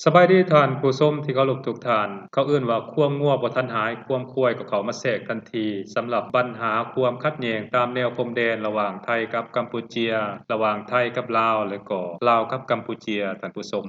ສະບາຍດີທ່ານຜູ້ຊົມທີ່ເຄົາລົບທຸກທ່ານ. ເຂົາເອີ້ນວ່າຄວາມງົວບໍ່ທັນຫາຍ, ຄວາມຄວາຍກໍເຂົ້າມາແຊກທັນທີ. ສຳລັບບັນຫາຄວາມຂັດແຍ່ງຕາມແນວພົມແດນລະຫວ່າງໄທກັບກຳປູເຈຍ, ລະຫວ່າງໄທກັບລາວ ແລະກໍລາວກັບກຳປູເຈຍ, ທ່ານຜູ້ຊົມ.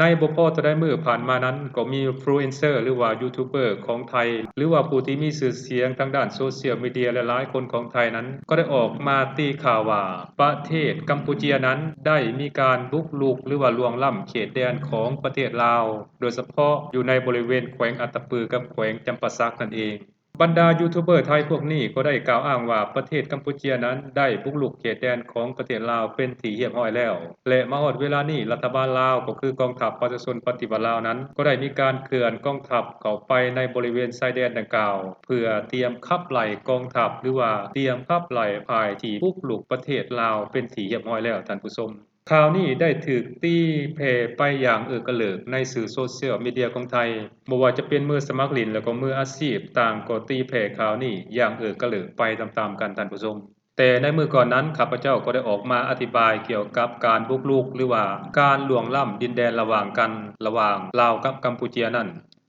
ໃນບໍ່ພໍເທົ່າໃດມື້ຜ່ານມານັ້ນ ກໍມີອິນຟລູເອັນເຊີ ຫຼືວ່າຢູທູບເບີຂອງໄທ ຫຼືວ່າຜູ້ທີ່ມີຊື່ສຽງທາງດ້ານໂຊຊຽວມີເດຍຫຼາຍໆຄົນຂອງໄທນັ້ນ ກໍໄດ້ອອກມາຕີຂ່າວວ່າ ປະເທດກຳປູເຈຍນັ້ນໄດ້ມີການບຸກລຸກ ຫຼືວ່າລ່ວງລ້ຳເຂດແດນຂອງປະເທດລາວ, ໂດຍສະເພາະຢູ່ໃນບໍລິເວນແຂວງອັດຕະປືກັບແຂວງຈຳປາສັກນັ້ນເອງ. ບັນດາຢູທູບເບີໄທພວກນີ້ກໍໄດ້ກ່າວອ້າງວ່າ ປະເທດກຳປູເຈຍນັ້ນໄດ້ບຸກລຸກເຂດແດນຂອງປະເທດລາວເປັນທີ່ຮຽບຮ້ອຍແລ້ວ ແລະ ມາຮອດເວລານີ້ ລັດຖະບານລາວ ກໍຄືກອງທັບປະຊາຊົນປະຕິວັດລາວນັ້ນ ກໍໄດ້ມີການເຄື່ອນກອງທັບເຂົ້າໄປໃນບໍລິເວນຊາຍແດນດັ່ງກ່າວ ເພື່ອຕຽມຂັບໄລ່ກອງທັບ ຫຼືວ່າຕຽມຂັບໄລ່ຝ່າຍທີ່ບຸກລຸກປະເທດລາວເປັນທີ່ຮຽບຮ້ອຍແລ້ວ, ທ່ານຜູ້ຊົມ. ຂ່າວນີ້ໄດ້ຖືກຕີແຜ່ໄປຢ່າງເອີກກະເຫຼີກໃນສື່ໂຊຊຽວມີເດຍຂອງໄທ, ບໍ່ວ່າຈະເປັນມືສະໝັກຫຼິ້ນ ແລະ ກໍມືອາຊີບ ຕ່າງກໍຕີແຜ່ຂ່າວນີ້ຢ່າງເອີກກະເຫຼີກໄປຕາມໆກັນ, ທ່ານຜູ້ຊົມ. ແຕ່ໃນມື້ກ່ອນນັ້ນ ຂ້າພະເຈົ້າກໍໄດ້ອອກມາອະທິບາຍກ່ຽວກັບການບຸກລຸກ ຫຼືວ່າການລ່ວງລ້ຳດິນແດນລະຫວ່າງກັນ, ລະຫວ່າງລາວກັບກຳປູເຈຍນັ້ນ.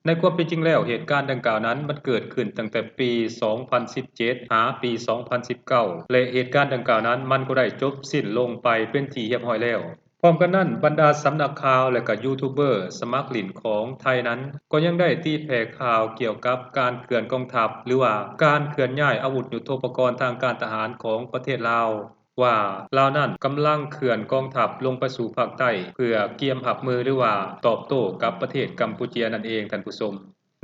ໃນຄວາມເປັນຈິງແລ້ວ ເຫດການດັ່ງກ່າວນັ້ນ ມັນເກີດຂຶ້ນຕັ້ງແຕ່ປີສອງພັນສິບເຈັດ ຫາປີສອງພັນສິບເກົ້າ ແລະ ເຫດການດັ່ງກ່າວນັ້ນ ມັນກໍໄດ້ຈົບສິ້ນລົງໄປເປັນທີ່ຮຽບຮ້ອຍແລ້ວ. ພ້ອມກັນນັ້ນ ບັນດາສຳນັກຂ່າວ ແລະ ກະຢູທູບເບີສະໝັກຫຼິ້ນຂອງໄທນັ້ນ ກໍຍັງໄດ້ຕີແຜ່ຂ່າວກ່ຽວກັບການເຄື່ອນກອງທັບ ຫຼືວ່າການເຄື່ອນຍ້າຍອາວຸດຍຸດໂທປະກອນທາງການທະຫານຂອງປະເທດລາວ ວ່າລາວນັ້ນກຳລັງເຄື່ອນກອງທັບລົງໄປສູ່ພາກໃຕ້ ເພື່ອກຽມຮັບມື ຫຼືວ່າຕອບໂຕ້ກັບປະເທດກຳປູເຈຍນັ້ນເອງ, ທ່ານຜູ້ຊົມ.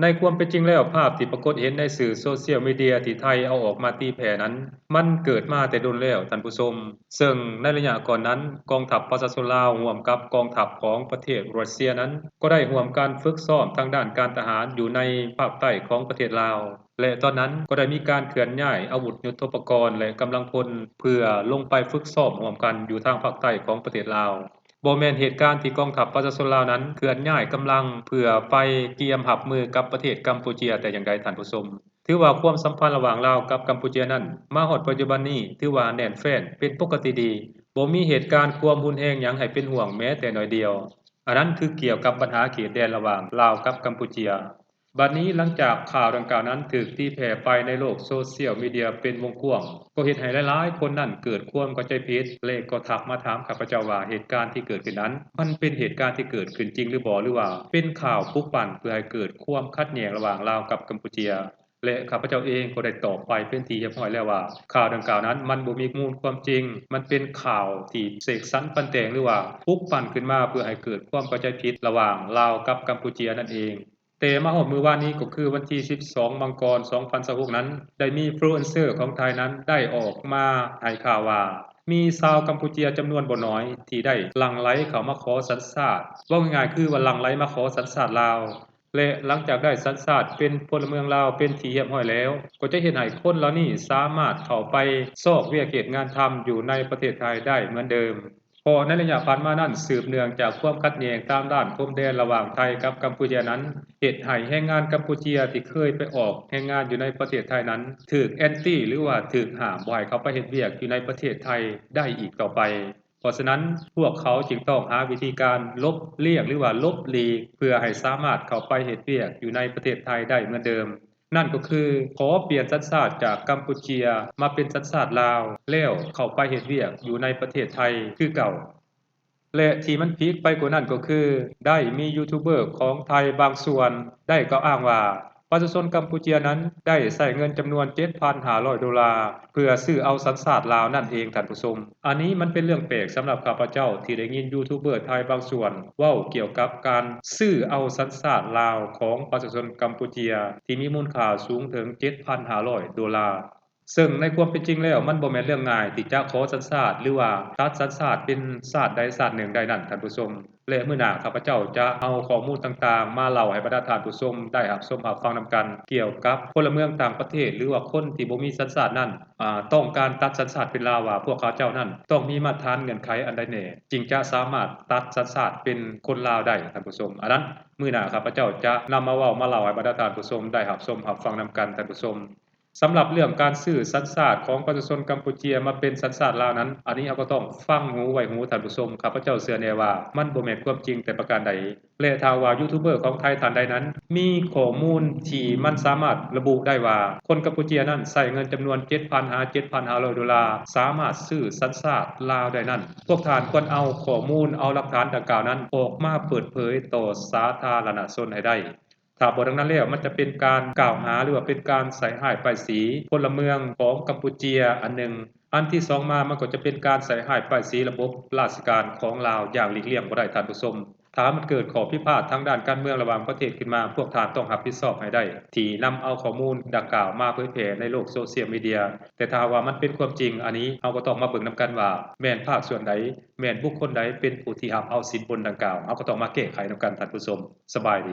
ໃນຄວາມເປັນຈິງແລ້ວ ພາບທີ່ປາກົດເຫັນໃນສື່ໂຊຊຽວມີເດຍທີ່ໄທເອົາອອກມາຕີແຜ່ນັ້ນ ມັນເກີດມາແຕ່ດົນແລ້ວ, ທ່ານຜູ້ຊົມ. ເຊິ່ງໃນໄລຍະກ່ອນນັ້ນ ກອງທັບປະຊາຊົນລາວ ຮ່ວມກັບກອງທັບຂອງປະເທດຣັດເຊຍນັ້ນ ກໍໄດ້ຮ່ວມກັນຝຶກຊ້ອມທາງດ້ານການທະຫານຢູ່ໃນພາກໃຕ້ຂອງປະເທດລາວ. ແລະ ຕອນນັ້ນກໍໄດ້ມີການເຄື່ອນຍ້າຍອາວຸດຍຸດໂທປະກອນ ແລະ ກຳລັງພົນ ເພື່ອລົງໄປຝຶກຊ້ອມຮ່ວມກັນຢູ່ທາງພາກໃຕ້ຂອງປະເທດລາວ. ບໍ່ແມ່ນເຫດການທີ່ກອງທັບປະຊາຊົນລາວນັ້ນເຄື່ອນຍ້າຍກຳລັງເພື່ອໄປກຽມຮັບມືກັບປະເທດກຳປູເຈຍແຕ່ຢ່າງໃດ, ທ່ານຜູ້ຊົມ. ຖືວ່າຄວາມສຳພັນລະຫວ່າງລາວກັບກຳປູເຈຍນັ້ນ ມາຮອດປັດຈຸບັນນີ້ ຖືວ່າແໜ້ນແຟ້ນເປັນປົກກະຕິດີ, ບໍ່ມີເຫດການຄວາມຮຸນແຮງຫຍັງໃຫ້ເປັນຫ່ວງແມ້ແຕ່ໜ້ອຍດຽວ. ອັນນັ້ນຄືກ່ຽວກັບບັນຫາເຂດແດນລະຫວ່າງລາວກັບກຳປູເຈຍ. ບັດນີ້ ຫຼັງຈາກຂ່າວດັ່ງກ່າວນັ້ນຖືກຕີແຜ່ໄປໃນໂລກໂຊຊຽວມີເດຍເປັນວົງກວ້າງ, ກໍເຮັດໃຫ້ຫຼາຍໆຄົນນັ້ນເກີດຄວາມເຂົ້າໃຈຜິດ ແລະ ກໍທັກມາຖາມຂ້າພະເຈົ້າວ່າ ເຫດການທີ່ເກີດຂຶ້ນນັ້ນ ມັນເປັນເຫດການທີ່ເກີດຂຶ້ນຈິງຫຼືບໍ່ ຫຼືວ່າເປັນຂ່າວປຸກປັ່ນເພື່ອໃຫ້ເກີດຄວາມຂັດແຍ່ງລະຫວ່າງລາວກັບກຳປູເຈຍ? ແລະ ຂ້າພະເຈົ້າເອງກໍໄດ້ຕອບໄປເປັນທີ່ຮຽບຮ້ອຍແລ້ວວ່າ ຂ່າວດັ່ງກ່າວນັ້ນມັນບໍ່ມີມູນຄວາມຈິງ, ມັນເປັນຂ່າວທີ່ເສກສັນປັ້ນແຕ່ງ ຫຼືວ່າປຸກປັ່ນຂຶ້ນມາເພື່ອໃຫ້ເກີດຄວາມເຂົ້າໃຈຜິດລະຫວ່າງລາວກັບກຳປູເຈຍນັ້ນເອງ. ແຕ່ມາຮອດມື້ວານນີ້ ກໍຄືວັນທີສິບສອງ ມັງກອນ ສອງພັນຊາວຫົກນັ້ນ ໄດ້ມີອິນຟລູເອັນເຊີຂອງໄທນັ້ນໄດ້ອອກມາໃຫ້ຂ່າວວ່າ ມີຊາວກຳປູເຈຍຈຳນວນບໍ່ໜ້ອຍທີ່ໄດ້ຫຼັ່ງໄຫຼເຂົ້າມາຂໍສັນຊາດ, ເວົ້າງ່າຍໆຄືວ່າຫຼັ່ງໄຫຼມາຂໍສັນຊາດລາວ ແລະ ຫຼັງຈາກໄດ້ສັນຊາດເປັນພົນລະເມືອງລາວເປັນທີ່ຮຽບຮ້ອຍແລ້ວ ກໍຈະເຮັດໃຫ້ຄົນເຫຼົ່ານີ້ສາມາດເຂົ້າໄປຊອກວຽກເຮັດງານທຳຢູ່ໃນປະເທດໄທໄດ້ເໝືອນເດີມ. ເພາະໃນໄລຍະຜ່ານມານັ້ນ ສືບເນື່ອງຈາກຄວາມຂັດແຍ່ງຕາມດ້ານພົມແດນລະຫວ່າງໄທກັບກຳປູເຈຍນັ້ນ ເຮັດໃຫ້ແຮງງານກຳປູເຈຍທີ່ເຄີຍໄປອອກແຮງງານຢູ່ໃນປະເທດໄທນັ້ນ ຖືກແອນຕີ ຫຼືວ່າຖືກຫ້າມບໍ່ໃຫ້ເຂົ້າໄປເຮັດວຽກຢູ່ໃນປະເທດໄທໄດ້ອີກຕໍ່ໄປ. ເພາະສະນັ້ນ ພວກເຂົາຈຶ່ງຕ້ອງຫາວິທີການຫຼົບລ່ຽງ ຫຼືວ່າຫຼົບຫຼີກ ເພື່ອໃຫ້ສາມາດເຂົ້າໄປເຮັດວຽກຢູ່ໃນປະເທດໄທໄດ້ເໝືອນເດີມ. ນັ້ນກໍຄືຂໍປ່ຽນສັນຊາດຈາກກຳປູເຈຍມາເປັນສັນຊາດລາວ ແລ້ວເຂົ້າໄປເຮັດວຽກຢູ່ໃນປະເທດໄທຄືເກົ່າ. ແລະ ທີ່ມັນພີກໄປກວ່ານັ້ນກໍຄື ໄດ້ມີຢູທູບເບີຂອງໄທບາງສ່ວນໄດ້ກ່າວອ້າງວ່າ ປະຊາຊົນກຳປູເຈຍນັ້ນໄດ້ໃຊ້ເງິນຈຳນວນເຈັດພັນຫ້າຮ້ອຍໂດລາ ເພື່ອຊື້ເອົາສັນຊາດລາວນັ້ນເອງ, ທ່ານຜູ້ຊົມ. ອັນນີ້ມັນເປັນເລື່ອງແປກສຳລັບຂ້າພະເຈົ້າທີ່ໄດ້ຍິນຢູທູບເບີໄທບາງສ່ວນເວົ້າກ່ຽວກັບການຊື້ເອົາສັນຊາດລາວຂອງປະຊາຊົນກຳປູເຈຍ ທີ່ມີມູນຄ່າສູງເຖິງເຈັດພັນຫ້າຮ້ອຍໂດລາ. ເຊິ່ງໃນຄວາມເປັນຈິງແລ້ວ ມັນບໍ່ແມ່ນເລື່ອງງ່າຍທີ່ຈະຂໍສັນຊາດ ຫຼືວ່າຕັດສັນຊາດເປັນຊາດໃດຊາດໜຶ່ງໄດ້ນັ້ນ, ທ່ານຜູ້ຊົມ. ແລະ ມື້ໜ້າຂ້າພະເຈົ້າຈະເອົາຂໍ້ມູນຕ່າງໆມາເລົ່າໃຫ້ບັນດາທ່ານຜູ້ຊົມໄດ້ຮັບຊົມຮັບຟັງນຳກັນ ກ່ຽວກັບພົນລະເມືອງຕ່າງປະເທດ ຫຼືວ່າຄົນທີ່ບໍ່ມີສັນຊາດນັ້ນ ອາ ຕ້ອງການຕັດສັນຊາດເປັນລາວ ວ່າພວກເຂົາເຈົ້ານັ້ນຕ້ອງມີມາດຖານເງື່ອນໄຂອັນໃດແດ່ ຈຶ່ງຈະສາມາດຕັດສັນຊາດເປັນຄົນລາວໄດ້, ທ່ານຜູ້ຊົມ. ອັນນັ້ນ ມື້ໜ້າຂ້າພະເຈົ້າຈະນຳມາເວົ້າມາເລົ່າໃຫ້ບັນດາທ່ານຜູ້ຊົມໄດ້ຮັບຊົມຮັບຟັງນຳກັນ, ທ່ານຜູ້ຊົມ. ສຳລັບເລື່ອງການຊື້ສັນຊາດຂອງປະຊາຊົນກຳປູເຈຍມາເປັນສັນຊາດລາວນັ້ນ, ອັນນີ້ເຮົາກໍຕ້ອງຟັງຫູໄວ້ຫູທ່ານຜູ້ຊົມ. ຂ້າພະເຈົ້າເຊື່ອແນ່ວ່າມັນບໍ່ແມ່ນຄວາມຈິງແຕ່ປະການໃດ. ແລະຖ້າວ່າຢູທູບເບີຂອງໄທທ່ານໃດນັ້ນ ມີຂໍ້ມູນທີ່ມັນສາມາດລະບຸໄດ້ວ່າ ຄົນກຳປູເຈຍນັ້ນໃຊ້ເງິນຈຳນວນເຈັດພັນຫາເຈັດພັນຫ້າຮ້ອຍໂດລາ ສາມາດຊື້ສັນຊາດລາວໄດ້ນັ້ນ, ພວກທ່ານຄວນເອົາຂໍ້ມູນ, ເອົາຫຼັກຖານດັ່ງກ່າວນັ້ນອອກມາເປີດເຜີຍຕໍ່ສາທາລະນະຊົນໃຫ້ໄດ້. ຖ້າບໍ່ດັ່ງນັ້ນແລ້ວ ມັນຈະເປັນການກ່າວຫາ ຫຼືວ່າເປັນການໃສ່ຮ້າຍປ້າຍສີພົນລະເມືອງຂອງກຳປູເຈຍອັນໜຶ່ງ. ອັນທີສອງມາ ມັນກໍຈະເປັນການໃສ່ຮ້າຍປ້າຍສີລະບົບລາຊະການຂອງລາວຢ່າງຫຼີກລ່ຽງບໍ່ໄດ້ທ່ານຜູ້ຊົມ. ຖ້າມັນເກີດຂໍ້ຜິດພາດທາງດ້ານການເມືອງລະຫວ່າງປະເທດຂຶ້ນມາ, ພວກທ່ານຕ້ອງຮັບຜິດຊອບໃຫ້ໄດ້ ທີ່ນຳເອົາຂໍ້ມູນດັ່ງກ່າວມາເຜີຍແຜ່ໃນໂລກໂຊຊຽວມີເດຍ. ແຕ່ຖ້າວ່າມັນເປັນຄວາມຈິງ, ອັນນີ້ເຮົາກໍຕ້ອງມາເບິ່ງນຳກັນວ່າ ແມ່ນພາກສ່ວນໃດ, ແມ່ນບຸກຄົນໃດເປັນຜູ້ທີ່ຮັບເອົາສິນບົນດັ່ງກ່າວ. ເຮົາກໍຕ້ອງມາແກ້ໄຂນຳກັນທ່ານຜູ້ຊົມ. ສະບາຍດີ.